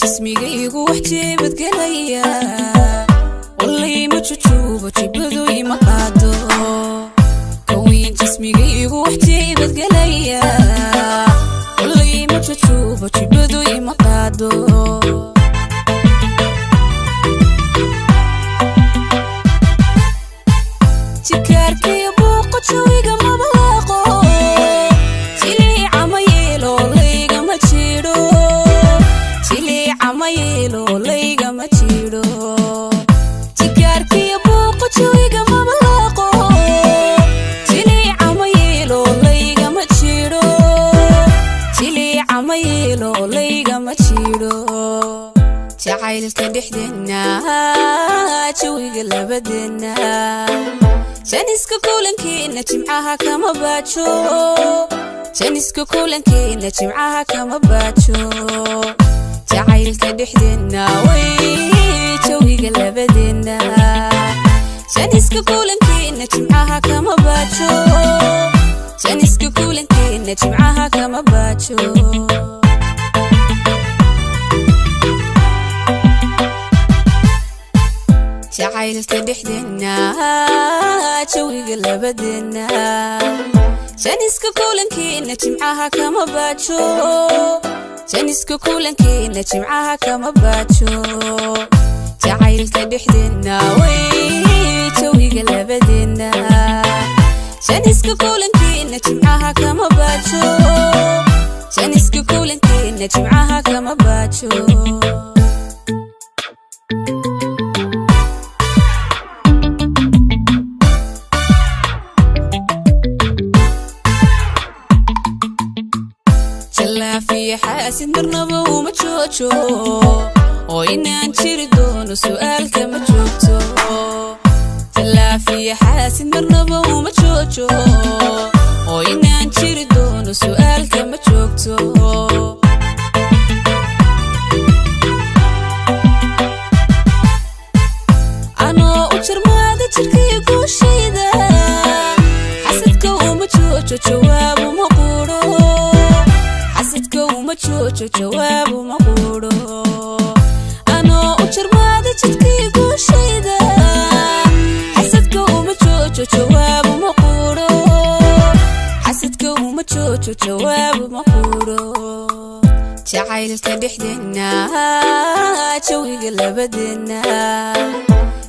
Jismigaygu wax jeebadgelaya, walayma jujuubo, jibadu ima qaado. Kawiin jismigaygu wax jeebadgelaya, walayma jujuubo, jibadu ima qaado. Jikaarkiyo buuqo jawiga mabalaaqo, jiliica ma yeelo, laygama jidho, jiliica ma yeelo, laygama jidho. Jikaarkiyo buuqo jawiga mabalaaqo, jiliica ma yeelo, laygama jidho, jiliica ma yeelo, laygama jidho. Jacaylka dhexdeenna, jawiga labadeenna, janiska kulankeena jimcaha kama baajo, janiska kulankeena jimcaha kama baajo. Jacaylka dhexdeenna way, jawiga labadeenna, janiska kulankeena jimcaha kama baajo, janiska kulankeena jimcaha kama baajo. Jacaylka dhexdeenna, jawiga labadeenna, janiska kulankeena jimcaha kama baajo, janiska kulankeena jimcaha kama baajo. Jacaylka dhexdeenna way, jawiga labadeenna, janiska kulankeena jimcaha kama baajo, janiska kulankeena jimcaha kama baajo. Jalaafiya xaasid marnaba uma joojo, oo inaan jiri doono su'aalka ma joogto. Jalaafiya xaasid marnaba uma joojo, oo inaan jiri doono su'aalka ma joogto. Anoo u jarmaada jirkaiyo guushayda, xasadka uma joojo, jawaab uma quudho, xasadka uma joojo, jawaab uma quudho. Anoo u jarmaada jidkaiyo guushayda, xasadka uma joojo, jawaab uma quudho, xasadka uma joojo, jawaab uma quudho. Jacaylka dhexdeenna, jawiga labadeenna,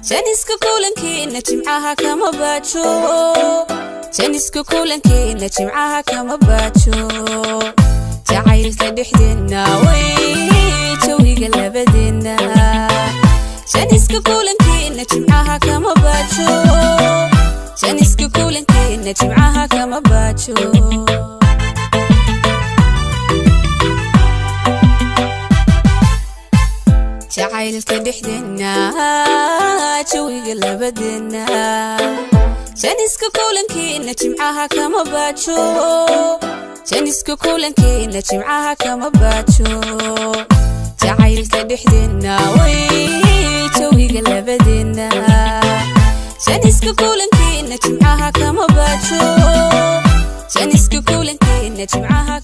janiska kulankeena jimcaha kama baajo, janiska kulankeena jimcaha kama baajo. Jacaylka dhexdeenna way, jawiga labadeenna, janiska kulankeena jimcaha kama baajo, janiska kulankeena jimcaha kama baajo. Jacaylka dhexdeenna, jawiga labadeenna, janiska kulankeena jimcaha kama baajo, janiska kulankeena jimcaha kama baajo. Jacaylka dhexdeenna way, jawiga labadeenna, janiska kulankeena jimcaha kama baajo, janiska kulankeena jimcaha.